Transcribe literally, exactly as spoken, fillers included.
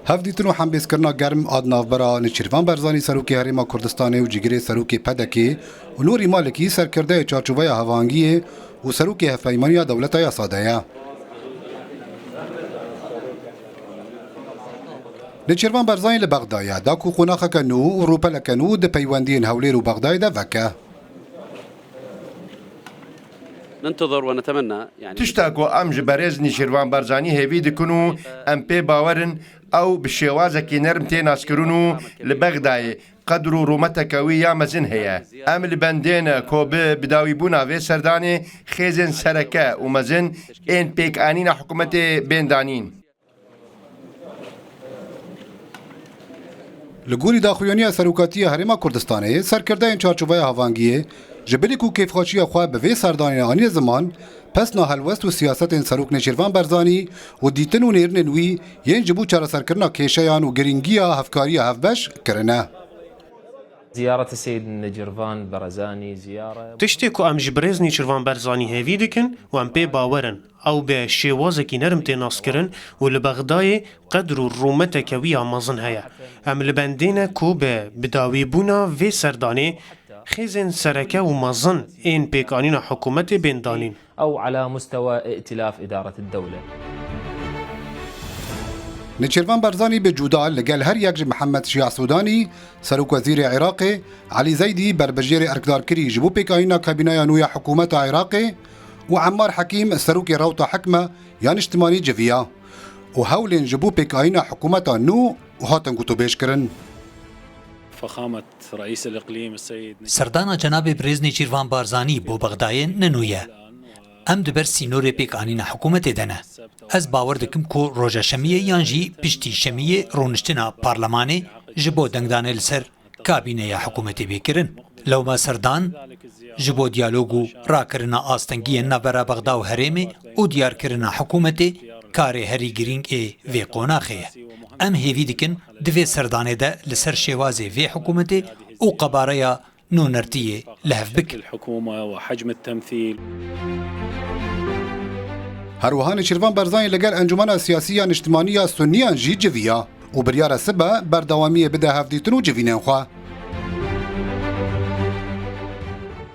Hevdîtin û hembêzkirina germ a di navbera Nêçîrvan Barzanî, serokê Herêma Kurdistanê û cîgirê serokê P D K'ê û Nûrî Malikî, serkirdeyê çarçoveya hevangiyê û serokê hevpeymaniya dewleta yasa de ye. Nêçîrvan Barzanî li Bexdayê ye, da ku qonaxeke nû û rûpeleke nû di peywendiyên Hewlêr û Bexdayê de veke. ننتظر ونتمنى، يعني، Tişta ku em ji berêz Nêçîrvan Barzanî hêvî dikin û em pê bawer in, ew bi şêwazekî nerm tê naskirin û li Bexdayê qedr û rûmeteke wî ya mezin heye. Em li bendê ne ku bi bidawîbûna vê serdanê xêzên sereke û mezin ên pêkanîna hikûmetê bên danîn. Li gorî daxuyaniya Serokatiya Herêma Kurdistanê, serkirdeyên çarçoveya hevangiyê, ji bilî ku kêfxweşiya xwe bi vê serdanê anîne ziman, pesna helwest û siyasetên Serok Nêçîrvan Barzanî û dîtin û nêrînên wî yên ji bo çareserkirina kêşeyan û girîngiya hevkariya hevbeş kirine. زيارة السيد نجرفان برزاني زيارة Tiştê ku em ji birêz Nêçîrvan Barzanî hêvî dikin û em pê bawer in, ew bi şêwazekî nerm tê naskirin û li Bexdayê qedr û rûmeteke wî ya mezin heye. Em li bendê ne ku bi bidawîbûna vê serdanê xêzên sereke û mezin ên pêkanîna hikûmetê bên danîn. أو على مستوى ائتلاف إدارة الدولة. Nêçîrvan Barzanî bi cuda li gel her yek ji Mihemed Şiya Sûdanî, Serokwezîrê Iraqê, Elî Zeydî, berbijêrê erkdarkirî ji bo pêkanîna kabîneya nû ya hikûmeta Iraqê, û Emmar Hekîm, serokê Rewta Hikme ya Niştimanî civiya û hewlên ji bo pêkanîna hikûmeta nû hatin gotûbêjkirin. فخامة رئيس الإقليم السيد Serdana cenabê birêz Nêçîrvan Barzanî bo Bexdayê ne nû ye. Em di ber sînorê pêkanîna hikûmetê de ne. Ez bawer dikim ku roja şemiyê yan jî piştî şemiyê rûniştina parlemanê ji bo dengdanê li ser kabîneya hikûmetê bê kirin. Lewma serdan ji bo diyalog û rakirina astengiyên navbera Bexda û herêmê û diyarkirina hikûmetê karê herî girîng ê vê qonaxê ye. Em hêvî dikin di vê serdanê de li ser şêwazê vê hikûmetê û qebareya nûnertiyê li hev bikin. الحكومة وحجم التمثيل. Her wiha Nêçîrvan Barzanî li gel Encûmena Siyasî ya Niştimanî ya Sunniyan jî civiya û biryar e sibe berdewamiyê bide hevdîtin û civînên xwe.